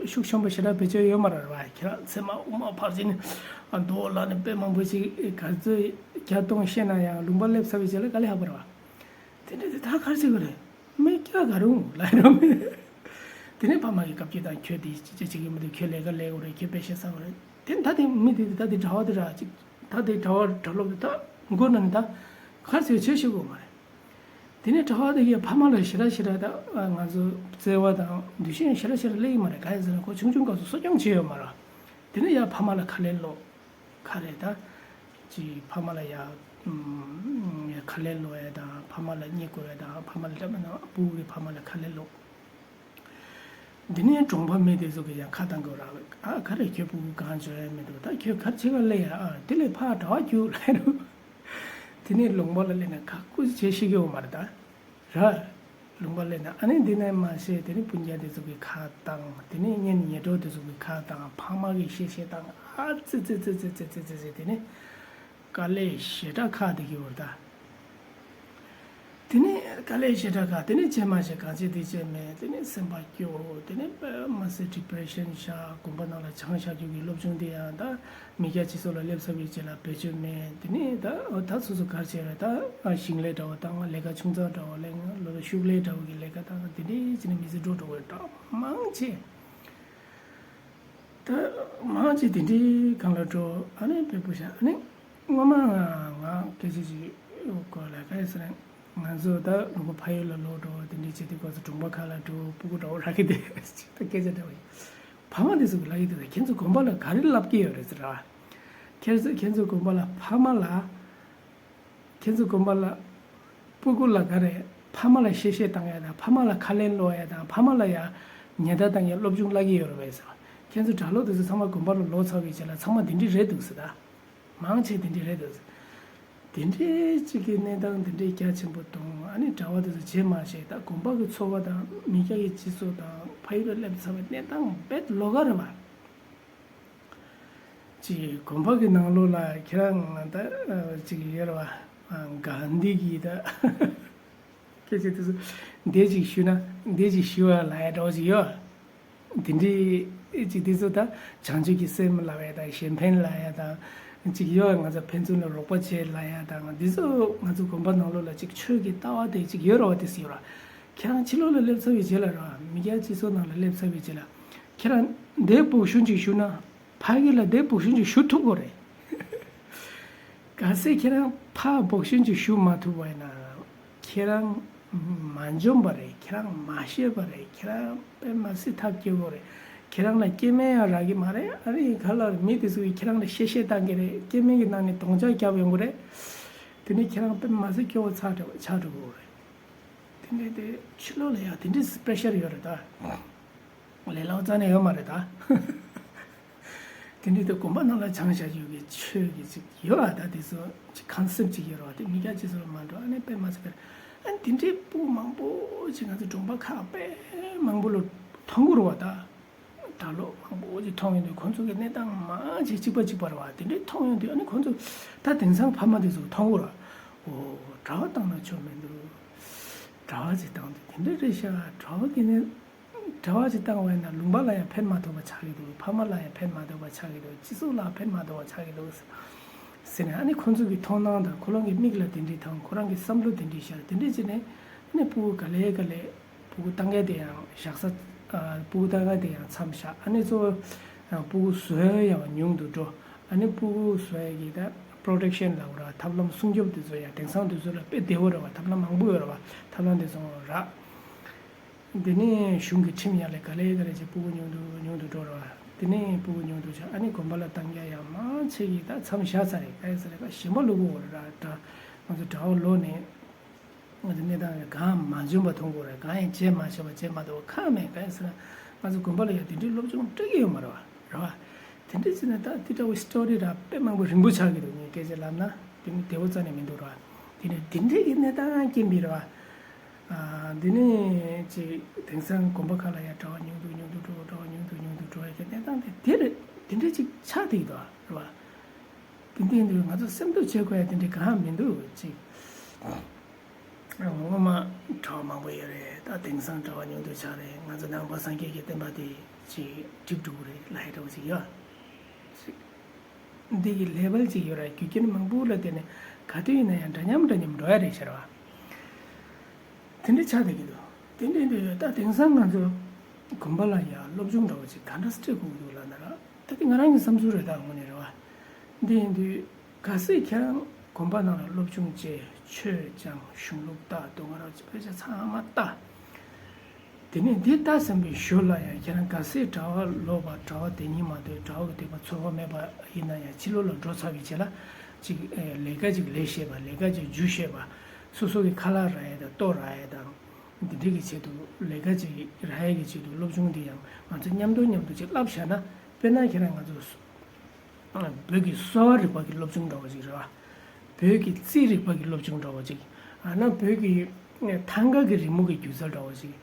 ཤུགས་ཆེན་པོ་ཞེ་དྲག་བེད་སྤྱོད་ཡོད་མ་རེད་བ། ཁྱེད་རང་ཚེར་མ་དབུ་མ་ཕར་ཕྱིན་ནས་མདོ་ལ་ནས་དཔེ་མང་པོ་ཞིག་ག་ཚོད་བརྒྱ་སྟོང་བཤད་ན་ཡང་ལུང་པ་སླེབས་ཚར་བའི་རྗེས་ལ་དཀའ་ལས་ཁག་པོ་རེད་བ། དེ་འདྲ་དེ་ད་ག་རེ་བྱེད་དགོས་རེད། མི་སྐྱག་ག་རུང་ལ་རུང་། དེ་ནས་ཕ་མ་གིས་བཀའ་བཀྱོན་དང་། ཁྱོད་དེ་ཅི་བྱེད་ཀྱི་མི་འདུག་ཁྱོད་ལས་ཀ་ལས་དགོས་རེད། ཁྱོད་དཔེ་བཤད་ས་དགོས་རེད། དེ་ད་དེ་མི་དེ་ད་དེ་གྲྭ་པ་དེ་ར་ཅིག་ད་དེ་གྲྭ་པ་གྲྭ་སློབ་དེ་ད་མགོ་ན་ནས་ད་ག་རེ་བྱེད་བྱེད་ཤེས་དགོས་མ་རེད། དེ་ནས་གྲྭ་པ་དེ་གིས་ཕ་མ་ལ་ཞེ་དྲག་ཞེ་དྲག་ད་ང་ཚོ་བརྩེ་བ་དང་འདུ་ཤེས་ཞེ་དྲག་ཞེ་དྲག་སླེབས་ཀྱི་མ་རེད། གང་ཡིན་ཟེར་ན་ཁོ་ཆུང་ཆུང་སྐབས་སུ་གསོ་སྐྱོང་བྱས་ཡོད་མ་རེད། དེ་ནས་ཡང་ཕ་མ་ལ་ཁ་ལན་སློག་ག་རེ་ད། ཅིག་ཕ་མ་ལ་ཡ། ཨམ། ཡ་ཁ་ལན་སློག་ཡ་དང་། ཕ་མ་ལ་སྙད་བཀུར་ཡ་དང་། ཕ་མ་ལ་སླེབས་ན་སྤུ་གུ་གི་ཕ་མ་ལ་ཁ་ལན་སློག་འདི་ནས་གྲོང་པ་མི་དེ་ཚོ་གིས་ཡང་ཁ་བཏང་གི་རེད། ཨ་ག་རེ་ཁྱོད་སྤུ་གུ་གང་འཇོན་ཡ་མི་འདུག་ད་ཁྱོད་ག་རེ་བྱེད་ག་སླེབས་ཡ། ཨ་དེ་ལས་ཕར་གྲྭ་པ་རྒྱུགས་ལབ་རུང་། དེ་ནས་ལུང་པ་ལ་སླེབས་ན་ག་ཀུ་ཅི་བྱེད་ཤེས་ཀྱི་ཡོད་མ་རེད་ད། ར། ལུང་པ་སླེབས་ན་ཨ་ནི་འདི་ནས་མ་ཤེས། དེ་ནི་སྤུན་ཀྱག་དེ་ཚོ་གིས་ཁ་བཏང་། དེ་ནི་གཉེན་ཉེ་གྲོགས་དེ་ཚོ་གིས་ཁ་བཏང་། ཕ་མ་གིས་གཤེ་གཤེ་བཏང་། ཨ་ཙི་ཙི་ཙི། དེ་ནི་དཀའ་ལས་ཞེ་དྲག་ཁག་བསྡད་ཀྱི་ཡོད་རེད་ད། དེ་ནི་དཀའ་ལས་ཞེ་དྲག་ཁག་དེ་ནི་བྱེད་མ་བྱེད། གང་བྱེད་དེ་བྱེད་མེད། དེ་ནི་སེམས་པ་སྐྱོ། དེ་ནི་དཔེ་མ་སྲིད་ཌི་པི་རེ་ཤན་ཤར། དགོན་པ་ནང་ལ་སྦྱངས་བཞག་རྒྱུ་གི་སློབ་སྦྱོང་དེ་ཡང་ད་མི་སྐྱ་སྤྱི་ཚོགས་ལ་སླེབས་ཚར་བའི་རྗེས་ལ་བེད་སྤྱོད་མེད། དེ་ནས་ད་ད་སོ་སོ་ག་རེ་བྱས་རེད། ད་ཞིང་ལས་འདྲ་བོ་དང་། ལས་ཀ་ཆུང་ཙག་འདྲ་བོ། ལས་ལོ་ཤུགས་ལས་འདྲ་བོ་གི་ལས་ཀ་དང་། དེ་འདྲའི་བྱས་ནས་མི་ཚེ་འགྲོ་འགྲོ་བའི་གྲངས་མང་ཆེ། ད་མང་ཆེ་དེ་འདྲའི་སྒང་ལ་འགྲོ། ཨ་ནི་དཔེ་པོ་བཞག་ཨ་ནི་སྔོན་མ་ང་སྐད་ཆ་ཅིག་གོ་ལ། ག་རེ་ཟེར་ན། ང་ཚོ་ད་ལུང་པ་ཕ་ཡུལ་ལ་ལོག་འགྲོ། དེ་འདྲའི་བྱས་དུས་སྐབས་སུ་དྲུང་པ་ཁ་ལ་འགྲོ། སྤུ་གུ་འདྲ་བོ་རག་གི་དེ་ད་སྐད་ཆ་འདྲ་བོ་ཡིན། ཕ་མ་དེ་ཚོ་གིས་ལབ་ཀྱི་འདུག་ད་ཁྱེད་ཚོ་དགོན་པ་ལ་ག་རེ་བསླབ་ཀྱི་ཡོད་རེད་ཟེར་ར། ཁྱེད་ཚོ་ཁྱེད་ཚོ་དགོན་པ་ལ་ཕ་མ་ལ། ཁྱེད་ཚོ་དགོན་པ་ལ་སྤུ་གུ་ལ་ག་རེ། ཕ་མ་ལ་གཤེ་གཤེ་བཏང་ཡ་དང་། ཕ་མ་ལ་ཁ་ལན་སློག་ཡ་དང་། ཕ་མ་ལ་ཡ་ཉེས་བརྡ་བཏང་ཡ་སློབ་སྦྱོང་བསླབ་ཀྱི་ཡོད་རེད་པས་ཟེར་བ། ཁྱེད་ཚོ་གྲྭ་སློབ་དེ་ཚོ་ཚང་མ་དགོན་པ་ལ་ལོག་ཚར་བའི་རྗེས་ལ་ཚང་མ་དེ་འདྲ་རེད་འདུག་ཟེར་ད། མང་ཆེ་དེ་འདྲ་རེད་འདུག་ཟེར། དེ་འདྲའི་གཅིག་གི་གནས་སྟངས་དེ་འདྲའི་རྒྱ་ཆེན་པོ་དང་། ཨ་ནི་གྲྭ་པ་དེ་ཚོ་བྱེད་མ་ཤེས། ད་དགོན་པ་གི་འཚོ་བ་དང་། མི་སྐྱ་གི་སྤྱི་ཚོགས་དང་། ཕ་ཡུལ་ལ་སླེབས་ཚར་བའི་གནས་སྟངས་རྦད་ལོགས་ཀ་རེད་པ། ཅིག་དགོན་པ་གི་ནང་ལོགས་ལ་ཁྱེད་རང་ད་ཅིག་ཡོད་རེད་པ། གྷན་དྷི་གི་ད་སྐད་ཆ་དེ་ཚོ་འདི་ཅིག་ཞུས་ན་འདི་ཅིག་ཞུ་བ་ལབ་ཡ་འདྲ་བོ་ཅིག་ཡོད། དེ་འདྲའི་ཅིག་དེ་ཚོ་ད་བྱང་ཆུབ་ཀྱི་སེམས་ལབ་ཡ་དང་། གཞན་ཕན་ལབ་ཡ་དང་། ཅིག་ཡོད། ང་ཚོ་ཕན་ཚུན་ལ་རོགས་པ་བྱེད་ལབ་ཡ་དང་། དེ་ཚོ་ང་ཚོ་དགོན་པ་ནང་ལོགས་ལ་ཅིག་ཆོས་ཀྱི་ལྟ་བ་དེ་ཅིག་ཡོད་རེད་པ། དེ་ཚོ་ཡོད་རེད། ཁྱེད་རང་ཕྱི་ལོགས་ལ་སླེབས་ཚར་བའི་རྗེས་ལ་རེད་པ། མི་སྐྱ་སྤྱི་ཚོགས་ནང་ལ་སླེབས་ཚར་བའི་རྗེས་ལ་ཁྱེད་རང་འདིར་སྤུ་གུ་ཤུགས་ཅིག་ཞུགས་ན། ཕ་གི་ལ་དེ་བོག་ཤིང་ཅིག་ཞུ་ཐུབ་དགོས་རེད། གལ་སྲིད་ཁྱེད་རང་ཕ་བོག་ཤིང་ཅིག་ཞུ་མ་ཐུབ་པ་ཡིན་ན། ཁྱེད་རང་མ་འཇོན་པ་རེད། ཁྱེད་རང་མ་ཤེས་པ་རེད། ཁྱེད་རང་དཔེ་མ་སྲིད་ཐབས་སྐྱོ་པོ་རེད། ཁྱེད་རང་ལ་སྐྱེ་དམན་ཡང་རག་གི་མ་རེད། ཨ་རི་ག་ལ་མི་དེ་ཚོ་གིས་ཁྱེད་རང་ལ་གཤེ་གཤེ་བཏང་གི་རེད། སྐྱེ་དམན་གྱི་ནང་ནས་རྡོག་རྒྱག་རྒྱབ་ཡོང་གི་རེད། དེ་ནས་ཁྱེད་རང་དཔེ་མ་སྲིད་སྐྱོ་བོ་ཆགས་འགྲོ་ཆགས་འགྲོ་གི་རེད། དེ་འདྲའི་དེ་ཕྱི་ལོགས་ལ་ཡང་དེ་འདྲའི་པེ་རེ་ཤར་ཡོད་རེད་ད། ལས་སླ་པོ་རྩ་ནས་ཡོད་མ་རེད་ད། དེ་འདྲའི་དེ་དགོན་པ་ནང་ལ་སྦྱངས་བཞག་ཡོད་ཀྱི་ཆོས་ཀྱི་ཅིག་ཡོད་ལ། ད་དེ་ཚོ་ཅིག་ཀོན་སེབ་ཅིག་ཡོད་རེད་བ། དེ་མི་སྐྱ་ཅིག་ཚོ་ལ་མ་འགྲོ། ཨ་ནི་དཔེ་མ་སྲིད་པར་ཨ་ནི་དེ་འདྲའི་སྤུ་གུ་མང་པོ་ཅིག་ང་ཚོ་གྲོང་པ་ཁག་དཔེ་མང་པོ་ལ་མཐོང་གི་རེད་བ་ད། གྲྭ་ལོག་མང་པོ་ཅིག་མཐོང་ཡོང་དུས་ཁོང་ཚོ་གི་གནས་སྟངས་མང་ཆེ་གཅིག་པ་གཅིག་པ་རེད་བ། དེ་འདྲའི་མཐོང་ཡོང་དུས་ཨ་ནི་ཁོང་ཚོ་ད་དེང་སང་ཕ་མ་དེ་ཚོ་མཐོང་གི་རེད། འོ་གྲྭ་པ་བཏང་ན་ཆོ་མི་འདུག་གྲྭ་པ་ཅིག་བཏང་དུས་དེ་འདྲ་རེད་ཤག་གྲྭ་པ་གི་ནི་གྲྭ་པ་ཅིག་བཏང་བ་ཡིན་ན་ལུང་པ་ལ་ཡང་ཕན་མ་ཐོགས་པ་ཆགས་ཀྱི་འདུག་ཕ་མ་ལ་ཡང་ཕན་མ་ཐོགས་པ་ཆགས་ཀྱི་འདུག་སྤྱི་ཚོགས་ལ་ཕན་མ་ཐོགས་པ་ཆགས་ཀྱི་འདུག་ཟེར་ནས། ཨ་ནི་ཁོང་ཚོ་གི་མཐོང་སྣང་དང་ཁོ་རང་གི་མིག་ལ་དེ་འདྲའི་མཐོང་། ཁོ་རང་གི་བསམ་བློ་དེ་འདྲའི་ཤར། དེ་འདྲའི་བྱས་ནས་ཨ་ནི་སྤུ་གུ་ག་ལེ་ག་ལེ་སྤུ་གུ་ལྟ་མཁན་དེ་ཡང་བཞག་ས། ཨ། སྤུ་གུ་ལྟ་མཁན་དེ་ཡང་མཚམས་བཞག་ཨ་ནི་གཙོ་བོ་སྤུ་གུ་བཟོ་ཡ་ཡང་ཉུང་དུ་འགྲོ། ཨ་ནི་སྤུ་གུ་བཟོ་ཡ་གི་ད་པྲོ་ཊེག་ཤན་ལབ་ར། ཐབས་ལམ་སྲུང་སྐྱོབ་དེ་ཚོ་ཡང་དེང་སང་དེ་ཚོ་ལ་དཔེ་བདེ་བོ་རེད་བ། ཐབས་ལམ་མང་པོ་ཡོད་རེད་བ། ཐབས་ལམ་དེ་ཚོ་རག་དེ་ནས་གཞུང་གི་ཁྲིམས་ཡ་ལས་ག་ལེ་ག་ལེ་བྱས་སྤུ་གུ་ཉུང་དུ་ཉུང་དུ་འགྲོ་རེད་བ། དེ་ནས་སྤུ་གུ་ཉུང་དུ་ཆགས། ཨ་ནི་དགོན་པ་ལ་བཏང་རྒྱ་ཡང་མང་ཆེ་གིས་ད་མཚམས་བཞག་ཚར་རེད། ག་རེ་ཟེར་རེད། ད་གཞན་པ་ལུག་གུ་འོ་རེད་ར། ད་ང་ཚོ་གྲྭ་པ་ལོག་ནས་ང་ཚོ་གནས་སྟངས་རེད། གང་མ་འཇོན་པ་མཐོང་གི་རེད། གང་ཡང་བྱས་མ་ཤེས་པ་བྱས་མ་ཐུབ་པ་ཁག་མེད། ག་རེ་ཟེར་ན་ང་ཚོ་དགོན་པ་ལ་ཡང་དེ་འདྲའི་སློབ་སྦྱོང་སྤྲད་ཀྱི་ཡོད་མ་རེད་བ། རེད་བ། དེ་འདྲ་བྱས་ན་ད་དེ་འདྲ་བའི་སི་ཊོ་རི་ར་དཔེ་མང་པོ་རིང་པོ་ཆགས་ཀྱི་འདུག་ངས་སྐད་ཆ་ལབ་ན་དེ་མི་བདེ་བོ་རྩ་ནས་མི་འདུག་ར། དེ་ནས་དེ་འདྲའི་གི་གནས་སྟངས་རྐྱེན་པས་རེད་བ། ཨ། འདི་ནས་ཅིག་དེང་སང་དགོན་པ་ཁག་ལ་ཡང་གྲྭ་པ་ཉུང་དུ་ཉུང་དུ་འགྲོ། གྲྭ་པ་ཉུང་དུ་ཉུང་དུ་འགྲོ་ཡ་གི་གནས་སྟངས་དེ་དེ་རེད། དེ་འདྲ་ཅིག་ཆགས་བསྡད་ཀྱི་འདུག་རེད་བ། དེ་འདྲ་ཡིན་དུས་ང་ཚོ་སེམས་སྡུག་བྱེད་དགོས་ཡ་དེ་འདྲ་གང་ཡང་མི་འདུག་ཅིག་སྔོན་མ་གྲྭ་པ་མང་པོ་ཡོད་རེད། ད་དེང་སང་གྲྭ་པ་ཉུང་དུ་ཆགས་རེད། ང་ཚོ་ནང་པ་སངས་རྒྱས་ཀྱི་བསྟན་པ་དེ་ཅིག་འགྲིབ་འགྲོ་གི་རེད་ལབ་ཡ་འདྲ་བོ་ཅིག་ཡོད། འདི་གི་ལེ་བལ་ཅིག་ཡོད་ར། རྒྱུ་རྐྱེན་མང་པོ་ལ་བརྟེན་ནས་ག་དུས་ཡིན་ན་ཡང་འདྲ་མཉམ་འདྲ་མཉམ་འགྲོ་ཡ་རེད་ཤག་ར་བ། དེ་འདྲ་ཆགས་བསྡད་ཀྱི་འདུག་དེ་འདྲ་འདྲ་ཡོད། ད་དེང་སང་ང་ཚོ་དགོན་པ་ལ་ཡང་སློབ་སྦྱོང་འདྲ་བོ་ཅིག་ག་འདྲ་སྤྲད་དགོས་ཀྱི་འདུག་ལབ་ན་ར། ད་དེ་ང་རང་གི་བསམ་ཚུལ་རེད། ད་དངོས་གནས་རེད་བ། འདི་ཡིན་དུས་གལ་སྲིད་ཁྱེད་རང་དགོན་པ་ནང་ལ་སློབ་སྦྱོང་བྱས། ཆོས་སྦྱངས། གཞུང་ལུགས་ལྟ། མདོ་སྔགས་རབ་བྱེད་དཔེ་ཆ་ཚང་མ་ལྟ། དེ་ནས་འདི་ལྟ་ཟིན་པའི་ཞོར་ལ་ཡང་ཁྱེད་རང་གལ་སྲིད་གྲྭ་པ་ལོག་པ། གྲྭ་པ་དེ་ཉིད་མ་གཏོགས་གྲྭ་པ་གི་ཐེག་པ་ཚོར་བ་མེད་པ་ཡིན་ན་ཡང་ཕྱི་ལོགས་ལ་འགྲོ་ཚར་བའི་རྗེས་ལ་ཅིག་ཨེ། ལས་ཀ་ཅིག་ལས་ཤེས་པ། ལས་ཀ་ཅིག་འཇུ་ཤེས་པ། སོ་སོ་གི་ཁ་ལག་རག་ཡས་དང་ལྟོ་རག་ཡས་དང་། འདི་འདྲ་གི་ཆེད་དུ་ལས་ཀ་ཅིག་རག་ཡས་ཀྱི་ཆེད་དུ་སློབ་སྦྱོང་འདི་ཡང་ང་ཚོ་མཉམ་དུ་མཉམ་དུ་ཅིག་བསླབ་བཞག་ན། དཔེར་ན་ཁྱེད་རང་ང་ཚོ་བོད་ཀྱི་གསོ་བ་རིག་པ་གི་སློབ་སྦྱོང་འདྲ་བོ་ཅིག་རེད་བ། བོད་ཀྱི་རྩིས་རིག་པ་གི་སློབ་སྦྱོང་འདྲ་བོ་ཅིག་ཨ་ན་བོད་ཀྱི་ཐང་ག་གི་རི་མོ་གི་སྒྱུ་རྩལ་འདྲ་བོ་ཅིག་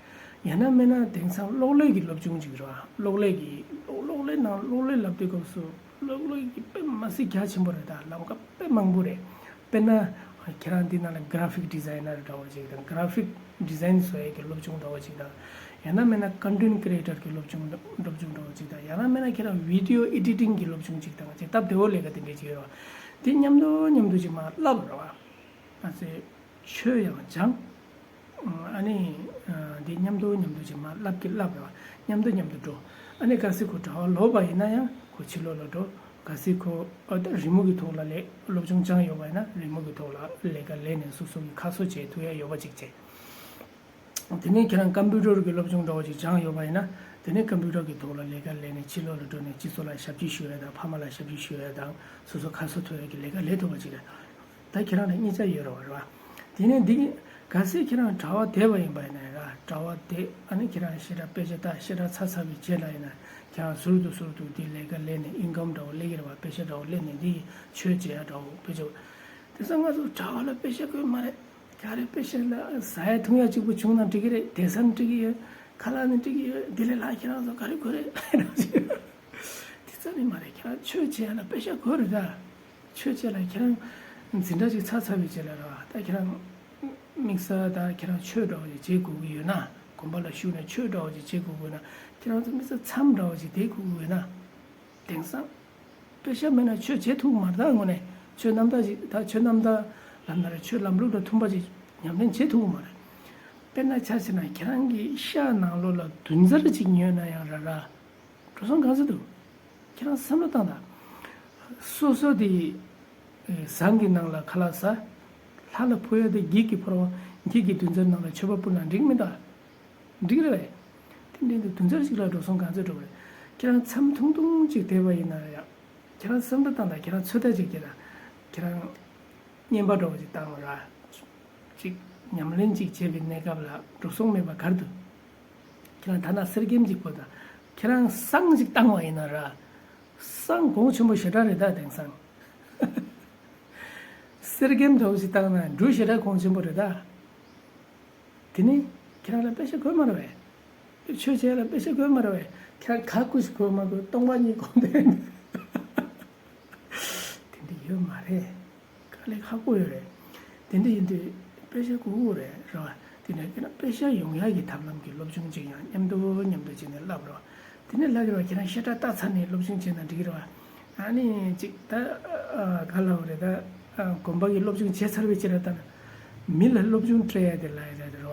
ཡང་ན་མིན་ན་དེང་སང་གློག་ཀླད་ཀྱི་སློབ་སྦྱོང་ཅིག་རེད་བ། གློག་ཀླད་ཀྱི་གློག་གློག་ཀླད་ནང་གློག་ཀླད་ལབ་དུས་སྐབས་སུ་གློག་ཀླད་ཀྱི་དཔེ་མ་སྲིད་རྒྱ་ཆེན་པོ་རེད། ད་ལམ་ཁ་དཔེ་མང་པོ་རེད། དཔེར་ན་ཁྱེད་རང་འདི་ནང་ལ་གྷ་ར་ཕིག་ཌི་ཛའི་ནར་འདྲ་བོ་ཅིག་དང་། གྷ་ར་ཕིག་ཌི་ཛའིན་བཟོ་ཡས་ཀྱི་སློབ་སྦྱོང་འདྲ་བོ་ཅིག་དང་། ཡང་ན་མིན་ན་ཀོན་ཊེན་ཊི་ཀི་རི་ཨེ་ཊར་གྱི་སློབ་སྦྱོང་སློབ་སྦྱོང་འདྲ་བོ་ཅིག་དང་། ཡང་ན་མིན་ན་ཁྱེད་རང་བི་ཌི་ཡོ་ཨེ་ཌི་ཊིང་གི་སློབ་སྦྱོང་ཅིག་དང་ཅིག་སྟབས་བདེ་བོ་ལས་ཀ་དེ་འདྲས་ཅིག་ཡོད་རེད་བ། དེ་མཉམ་དུ་མཉམ་དུ་ཅིག་མར་བསླབ་རེད་བ། ང་ཚོས་ཆོས་ཡང་སྦྱང་། ཨ་ནི་འདི་མཉམ་དུ་མཉམ་དུ་ཅིག་མར་བསླབ་ཀྱི་བསླབ་རེད་བ། མཉམ་དུ་མཉམ་དུ་འགྲོ། ཨ་ནི་གལ་སྲིད་ཁོ་གྲྭ་པ་ལོག་པ་ཡིན་ན་ཡང་ཁོ་ཕྱི་ལོགས་ལ་འགྲོ། གལ་སྲིད་ཁོ་ཨ་ད་རི་མོ་གི་ཐོག་ལ་ལས་སློབ་སྦྱོང་སྦྱངས་ཡོད་པ་ཡིན་ན་རི་མོ་གི་ཐོག་ལ་ལས་ཀ་ལས་ནས་སོ་སོ་གི་ཁ་གསོ་བྱེད་ཐུབ་ཡ་ཡོད་པ་ཅིག་བྱེད། དེ་ནས་ཁྱེད་རང་ཀམ་པུ་ཊར་གི་སློབ་སྦྱོང་འདྲ་བོ་ཅིག་སྦྱངས་ཡོད་པ་ཡིན་ན་དེ་ནས་ཀམ་པུ་ཊར་གི་ཐོག་ལ་ལས་ཀ་ལས་ནས་ཕྱི་ལོགས་ལ་འགྲོ་ནས་སྤྱི་ཚོགས་ལ་ཞབས་ཕྱི་ཞུ་ཡ་དང་། ཕ་མ་ལ་ཞབས་ཕྱི་ཞུ་ཡ་དང་། སོ་སོ་ཁ་གསོ་ཐུབ་ཡ་གི་ལས་ཀ་ལས་ཐུབ་པ་ཅིག་རེད། ད་ཁྱེད་རང་ལ་གཉིས་ཆ་ཡོད་རེད་བ། རེད་བ། དེ་ནས་འདི་གལ་སྲིད་ཁྱེད་རང་གྲྭ་པ་བསྡད་པ་ཡིན་པ་ཡིན་ན་ར། གྲྭ་པ་བསྡད། ཨ་ནི་ཁྱེད་རང་བཤད་གྲྭ་དཔེ་ཆ་ལྟ། བཤད་གྲྭ་ཚར་ཚར་བའི་རྗེས་ལ་ཡིན་ན་ཁྱེད་རང་ཟུར་དུ་ཟུར་དུ་འདི་ལས་ཀ་ལས་ནས་ཨིན་ཀམ་འདྲ་བོ་སླེབས་ཀྱི་རེད་བ། པེ་ཤ་འདྲ་བོ་སླེབས་ནས་འདི་ཆོས་བྱེད་ཡ་འདྲ་བོ་དཔེ་ཆ། དེང་སང་ང་ཚོ་གྲྭ་པ་ལ་པེ་ཤ་དགོས་མ་རེད། ག་རེ་པེ་ཤ་ལ་ཟ་ཡ་འཐུང་ཡ་གཅིག་པུ་བྱུང་ན་འགྲིག་གི་རེད། བསྡད་ས་ནི་འགྲིག་གི་ཡོད། ཁ་ལག་ནི་འགྲིག་གི་ཡོད། འདི་ལས་ལྷག་ཁྱེད་རང་ཚོ་ག་རེ་དགོས་རེད། དེ་རྩ་ནས་མ་རེད། ཁྱེད་རང་ཆོས་བྱེད་ཡ་ལ་པེ་ཤ་དགོས་རེད་ད། ཆོས་བྱེད་ལ་ཁྱེད་རང་འཛིན་གྲྭ་ཅིག་ཚར་ཚར་བའི་རྗེས་ལ་ར། ད་ཁྱེད་རང་དམིགས་བསལ་ད་ཁྱེད་རང་ཆོས་འདྲ་བོ་ཅིག་བྱེད་དགོས་ཀྱི་ཡོད་ན། དགོན་པ་ལ་ཞུགས་ནས་ཆོས་འདྲ་བོ་ཅིག་བྱེད་དགོས་ཀྱི་ཡོད་ན། ཁྱེད་རང་ཚོ་དམིགས་བསལ་མཚམས་འདྲ་བོ་ཅིག་བསྡད་དགོས་ཀྱི་ཡོད་ན། དེང་སང་པེ་ཤ་མེད་ན་ཆོས་བྱེད་ཐུབ་མ་རེད། ད་དངོས་གནས་ཆོས་རྣམ་དག་ཅིག་ད་ཆོས་རྣམ་དག་ལབ་ན་རེད། ཆོས་ལམ་ལུགས་དང་མཐུན་པ་ཅིག་ཉམས་ལེན་བྱེད་ཐུབ་མ་རེད། དཔེར་ན་ཆ་བཞག་ན་ཁྱེད་རང་གི་ཤ་ནང་ལོགས་ལ་བདུན་ཚར་ཅིག་ཉོས་ན་ཡང་ར་ར། འགྲོ་སོང་ག་ཚོད་འདུག་ཁྱེད་རང་བསམ་བློ་བཏང་དང་། སོ་སོ་དེ་ཨེ་ཟངས་ཀྱི་ནང་ལ་ཁ་ལག་ཟ། ལྷ་ལ་ཕུལ་ཡ་དེ་འགྱིག་གི་ཕོར་པ། འགྱིག་གི་བདུན་ཚར་ནང་ལ་མཆོད་པ་ཕུལ་ན་འགྲིག་མི་འདུག་འགྲིག་རེད་པས། དེ་འདྲའི་འདུག་བདུན་ཚར་ཞིག་ལ་འགྲོ་སོང་ག་ཚོད་འགྲོ་བ་རེད། ཁྱེད་རང་མཚམས་ཐུང་ཐུང་ཅིག་བསྡད་པ་ཡིན་ན་ཡང་། ཁྱེད་རང་བསམ་བློ་བཏང་དང་། ཁྱེད་རང་ཚོད་ལྟ་ཅིག་བྱེད་དང་། ཁྱེད་རང་བསྙེན་པ་འདྲ་བོ་ཅིག་བཏང་ར། ཅིག་ཉམས་ལེན་ཅིག་བྱེད་པའི་གནས་སྐབས་ལ་འགྲོ་སོང་མེད་པ་ག་རེ་འདུག་ཁྱེད་རང་ཐ་ན་གསེར་སྐྱེམས་ཅིག་ཕུལ་དང་། ཁྱེད་རང་བསང་ཅིག་བཏང་བ་ཡིན་ན་ར། བསང་གོང་ཆེན་པོ་ཞེ་དྲག་རེད་ད། དེང་སང་གསེར་སྐྱེམས་འདྲ་བོ་ཅིག་བཏང་ན་འབྲུ་ཞེ་དྲག་གོང་ཆེན་པོ་རེད་ད། དེ་ནི་ཁྱེད་རང་ལ་པེ་ཤ་དགོས་མ་རེད་པས། ཆོས་བྱེད་ལ་པེ་ཤ་དགོས་མ་རེད་པས། ཁྱེད་རང་ག་སྐུ་ཞིག་དགོས་མ་དགོས། སྟོང་པ་ཉིད་དགོས་པས། དེ་འདྲ་ཡོད་མ་རེད། དཀའ་ལས་ཁག་པོ་ཡོད་རེད། དེ་འདྲ་ཡིན་དུས་པེ་ཤ་དགོས་ཀྱི་རེད། རེད་པ། དེ་ནས་ཁྱེད་རང་པེ་ཤ་ཡོང་ཡག་གི་ཐབས་ལམ་གྱི་སློབ་སྦྱོང་ཅིག་ཡང་མཉམ་དུ་མཉམ་དུ་བྱས་ནས་བསླབ་རོགས། དེ་ནས་ལབ་ཀྱི་རེད་པ། ཁྱེད་རང་བཤད་གྲྭ་ལྟ་ཚར་ནས་སློབ་སྦྱོང་བྱས་ན་འགྲིག་གི་རེད་པ། ཨ་ནི་ཅིག་ད་ཨ་ག་ལབ་རེད་ད། ཨ་དགོན་པ་གི་སློབ་སྦྱོང་བྱས་ཚར་བའི་ཕྱིར་ད་ནི་མི་ལ་སློབ་སྦྱོང་སྤྲད་ཡ་དེ་ལ་ཡ་རེད་རེད་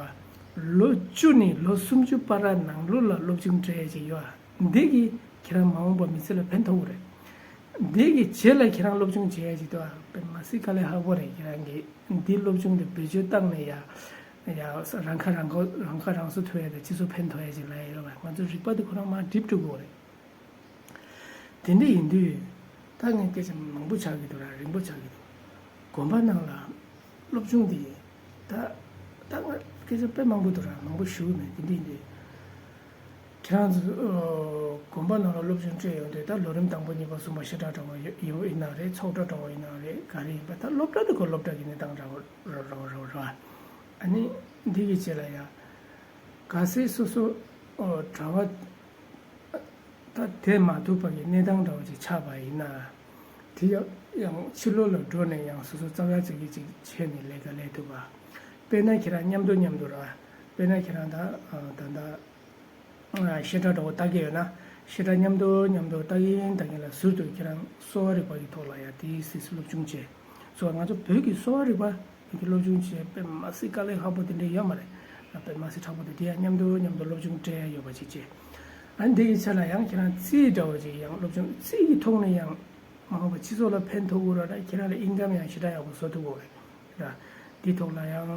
པ། ལོ་བཅུ་ནས་ལོ་སུམ་ཅུ་བར་ནང་ལོགས་ལ་སློབ་སྦྱོང་སྤྲད་ཡ་ཅིག་ཡོད་ཨ། འདི་གིས་ཁྱེད་རང་མ་འོངས་པ་མི་ཚེ་ལ་ཕན་ཐོགས་ཀྱི་རེད། འདི་གི་རྗེས་ལ་ཁྱེད་རང་སློབ་སྦྱོང་བྱེད་ཡ་ཅིག་འདུག་ཨ། དཔེ་མ་སྲིད་དཀའ་ལས་ཁག་པོ་རེད། ཁྱེད་རང་གིས་འདི་སློབ་སྦྱོང་འདི་བེད་སྤྱོད་བཏང་ནས་ཡ། ཡ་རང་ཁ་རང་གོ་རང་ཁ་རང་གསོ་ཐུབ་ཡ་དང་སྤྱི་ཚོགས་ཕན་ཐོགས་ཡ་ཅིག་ལ་ཡ་ཡོད་པ། ང་ཚོ་རིག་པ་འདི་ཁོ་རང་མར་འགྲིབ་འགྲོ་གི་རེད། དེ་འདྲ་ཡིན་དུས་ད་ངས་སྐད་ཆ་མང་པོ་ཆགས་ཀྱི་འདུག་ར། རིང་པོ་ཆགས་ཀྱི་འདུག་དགོན་པ་ནང་ལ་སློབ་སྦྱོང་འདི་ད་ད་ང་སྐད་ཆ་དཔེ་མང་པོ་འདུག་ར། མང་པོ་ཞུ་གི་མེད། དེ་འདྲ་ཡིན་དུས། ཁྱེད་རང་ཚོ་ཨོ་དགོན་པ་ནང་ལ་སློབ་སྦྱོང་སྤྲད་ཡོང་དུས་ད་ལོ་རིམ་དང་པོ་གཉིས་པ་གསུམ་པ་བཤད་གྲྭ་འདྲ་བོ་ཡོད་ཡིན་ན་རེད། ཚོགས་གྲྭ་འདྲ་བོ་ཡིན་ན་རེད། ག་རེ་ཡིན་པ། ད་སློབ་གྲྭ་དེ་ཁོ་སློབ་གྲྭ་གི་གནས་སྟངས་འདྲ་བོ་རེད་རེད་རེད་རེད། ཨ་ནི་འདི་གི་རྗེས་ལ་ཡ་གལ་སྲིད་སོ་སོ་ཨོ་གྲྭ་པ་ད་བསྡད་མ་ཐུབ་པ་གི་གནས་སྟངས་འདྲ་བོ་ཅིག་ཆགས་པ་ཡིན་ན། དེ་ཡང་ཕྱི་ལོགས་ལ་འགྲོ་ནས་ཡང་སོ་སོ་རྩ་བ་ཅིག་གིས་ཅིག་བྱས་ནས་ལས་ཀ་ལས་ཐུབ་པ། དཔེར་ན་ཁྱེད་རང་མཉམ་དུ་མཉམ་དུ་ར། དཔེར་ན་ཁྱེད་རང་ད་ད་ད་བཤད་གྲྭ་འདྲ་བོ་ལྟ་གི་ཡོད་ན། བཤད་གྲྭ་མཉམ་དུ་མཉམ་དུ་ལྟ་གིན་ལྟ་གིན་ལ་ཟུར་དུ་ཁྱེད་རང་གསོ་བ་རིག་པ་གི་ཐོག་ལ་ཡང་དེའི་སྲིད་སློབ་སྦྱོང་བྱས། གསོ་བ་ང་ཚོ་བོད་ཀྱི་གསོ་བ་རིག་པ་གི་སློབ་སྦྱོང་བྱས། དཔེ་མ་སྲིད་དཀའ་ལས་ཁག་པོ་དེ་འདྲ་ཡོད་མ་རེད། དཔེ་མ་སྲིད་དྲག་པོ་དེ་དེ་ཡང་མཉམ་དུ་མཉམ་དུ་སློབ་སྦྱོང་སྤྲད་ཡ་ཡོད་པ་ཅིག་བྱས། ཨ་ནི་དེ་གི་ཆ་ལ་ཡང་ཁྱེད་རང་རྩིས་འདྲ་བོ་ཅིག་ཡང་སློབ་སྦྱོང་རྩིས་ཀྱི་ཐོག་ནས་ཡང་མ་འོངས་པ་སྤྱི་ཚོགས་ལ་ཕན་ཐོགས་དགོས་ར། ཁྱེད་རང་ལ་ཨིན་ཀམ་ཡང་ཞེ་དྲག་ཡག་པོ་བཟོ་ཐུབ་དགོས་རེད། ར། འདི་ཐོག་ལ་ཡང་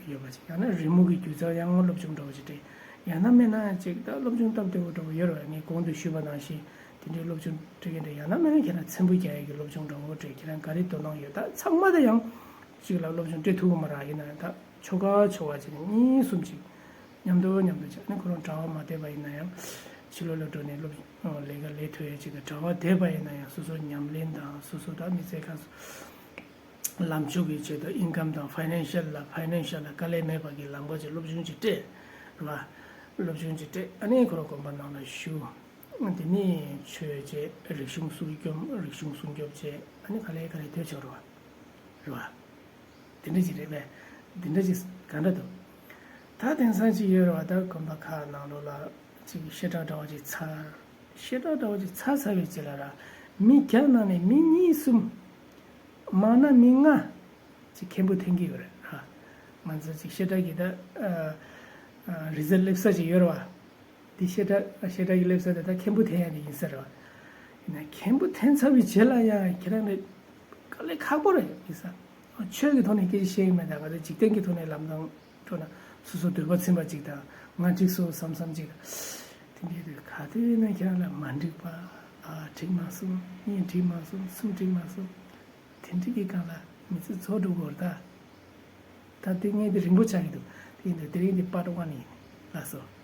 ཡོད་པ་ཅིག་ཡང་ན་རི་མོ་གི་སྒྱུ་རྩལ་ཡང་སློབ་སྦྱོང་འདྲ་བོ་ཅིག་སྤྲད། ཡང་ན་མིན་ན་ཅིག་ད་སློབ་སྦྱོང་སྟབས་བདེ་བོ་འདྲ་བོ་ཡོད་རེད། ངས་གོང་དུ་ཞུས་པ་ནང་བཞིན་དེ་འདྲའི་སློབ་སྦྱོང་སྤྲད་མཁན་འདྲ། ཡང་ན་མིན་ན་ཁྱེད་རང་ཚེམ་བུ་རྒྱག་ཡག་གི་སློབ་སྦྱོང་འདྲ་བོ་སྤྲད། ཁྱེད་རང་ག་རེ་དོ་སྣང་ཡོད། ད་ཚང་མ་ད་ཡང་ཅིག་ལ་སློབ་སྦྱོང་སྤྲད་ཐུབ་ཀྱི་མ་རེད། ཡིན་ན་ཡང་ད་ཆོ་ག་ཆོ་ག་ཅིག་གཉིས་གསུམ་ཅིག་མཉམ་དུ་མཉམ་དུ་བྱས་ནས། ཁོ་རང་གྲྭ་པ་མ་བསྡད་པ་ཡིན་ན་ཡང་ཕྱི་ལོགས་ལ་འགྲོ་ནས་སློབ་ལས་ཀ་ལས་ཐུབ་ཡག་ཅིག་དང་། གྲྭ་པ་བསྡད་པ་ཡིན་ན་ཡང་སོ་སོ་ཉམས་ལེན་དང་སོ་སོ་ད་མི་ཚེ་ག་ལམ་ཕྱོགས་ཀྱི་ཆེད་དུ་ཨིན་ཀམ་དང་ཕའི་ནན་ཤལ་ལ་ཕའི་ནན་ཤལ་ལ་དཀའ་ལས་མེད་པ་གི་ལམ་ཁ་ཅིག་སློབ་སྦྱོང་ཅིག་སྤྲད། རེད་པ། སློབ་སྦྱོང་ཅིག་སྤྲད། ཨ་ནི་ཁོ་རང་དགོན་པ་ནང་ལ་བཞུགས། དེ་ནས་ཆོས་བྱས། རིག་གཞུང་སྲུང་སྐྱོབ། རིག་གཞུང་སྲུང་སྐྱོབ་བྱས། ཨ་ནི་ག་ལེ་ག་ལེ་སྡོད་ཆོག་རེད་པ། རེད་པ། དེ་འདྲ་ཅིག་རེད་པས། དེ་འདྲ་ཅིག་ག་འདྲ་འདུག་ད་དེང་སང་ཅིག་ཡོད་རེད་པ། ད་དགོན་པ་ཁག་ནང་ལོགས་ལ་ཅིག་བཤད་གྲྭ་འདྲ་བོ་ཅིག་ཚར། བཤད་གྲྭ་འདྲ་བོ་ཅིག་ཚར་ཚར་བའི་རྗེས་ལ་ར། མི་བརྒྱ་ནང་ནས་མི་གཉིས་གསུམ། མང་ན་མི་ལྔ་ཅིག་མཁན་པོ་འཐེན་གྱི་ཡོད་རེད་ར། ང་ཚོ་ཅིག་བཤད་གྲྭ་གི་ད་ཨ་ཨ་རི་ཛལ་སླེབས་ས་ཅིག་ཡོད་རེད་པ། འདི་བཤད་གྲྭ་བཤད་གྲྭ་གི་སླེབས་ས་དེ་ད་མཁན་པོ་འཐེན་ཡ་དེ་ཡིན་ས་རེད་པ། ཡིན་ན་མཁན་པོ་འཐེན་ཚར་བའི་རྗེས་ལ་ཡང་ཁྱེད་རང་ལ་དཀའ་ལས་ཁག་པོ་རེད་ཡིན་ས། ཆོས་ཀྱི་ཐོག་ནས་སྐད་ཆ་བཤད་ཡིན་མེད། ད་ག་ཚོད་འཇིག་རྟེན་གྱི་ཐོག་ནས་ལམ་སང་འགྲོ་ན་སོ་སོ་འདོད་པ་ཚིམ་པ་ཅིག་དང་། ང་འགྲིག་སོང་བསམ་བསམ་ཅིག་དང་། དེ་འདྲའི་དུས་ག་དུས་ཡིན་ན་ཁྱེད་རང་ལ་མ་འགྲིག་པ། ཨ་འགྲིག་མ་སོང་། གཉིས་འགྲིག་མ་སོང་། གསུམ་འགྲིག་མ་སོང་། དེ་འདྲའི་གི་སྒང་ལ་མི་ཚེ་རྫོགས་འགྲོ་གི་རེད་ད། ད་དེ་ངས་དེ་རིང་པོ་ཆགས་ཀྱི་འདུག་དེ་ཡིན་དུས་དེ་རིང་དེ་པར་ཊི་ཝན་ཡིན། ལགས་སོ།